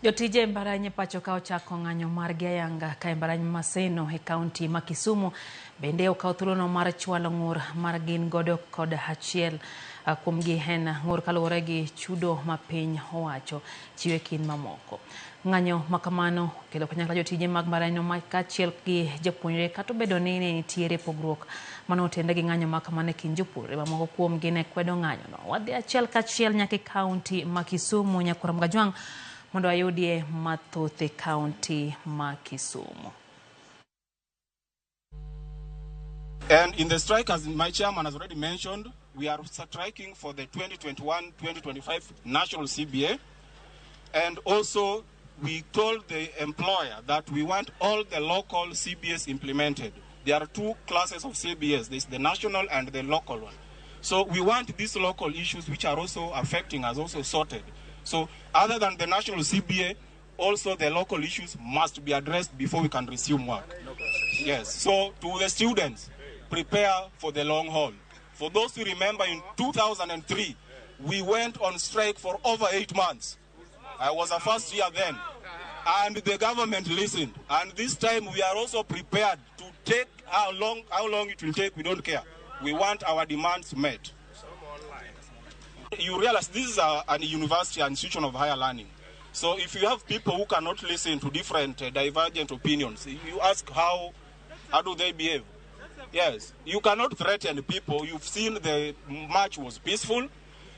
Jotije e mbalariany e pacho ka ochako ng'anyo margi ayanga ka e mbalariany Maseno e kaunti ma Kisumu bende okawo thuolono mar chwalo ng'ur mar gin godo kod achiel kuomgi en ng'ur kaluwore gi chudo ma piny owacho chiwo e kind mamoko. Ng'anyo ma kamano okelo kanyakla jotije mag mbalariany ma kaachiel gi jopuonjre kata obedo ni ne nitiere pogruok mane otende gi ng'anyo ma kamano e kind jopuonjre ma moko kuomgi ne kwedo ng'anyono. Wadhi achiel kachiel nyaka e kaunti ma Kisumu Nyakwar Mgajwang' mondo ayudie mathoth e kaunti ma Kisumu. And in the strike, as my chairman has already mentioned, we are striking for the 2021-2025 national CBA. And also, we told the employer that we want all the local CBAs implemented. There are two classes of CBAs. There's the national and the local one. So we want these local issues, which are also affecting us, also sorted. So other than the national CBA, also the local issues must be addressed before we can resume work. Yes, so to the students, prepare for the long haul. For those who remember, in 2003, we went on strike for over 8 months. I was a first year then. And the government listened. And this time we are also prepared to take how long it will take, we don't care. We want our demands met. You realize this is a university, an institution of higher learning. So if you have people who cannot listen to different divergent opinions, you ask how do they behave? Yes, you cannot threaten people. You've seen the march was peaceful.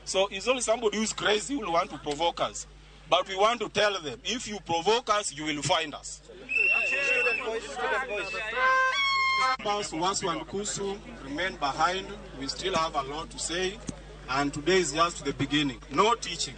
So it's only somebody who's crazy who will want to provoke us. But we want to tell them, if you provoke us, you will find us. Wasu and Kusu remain behind. We still have a lot to say. And today is just the beginning. No teaching.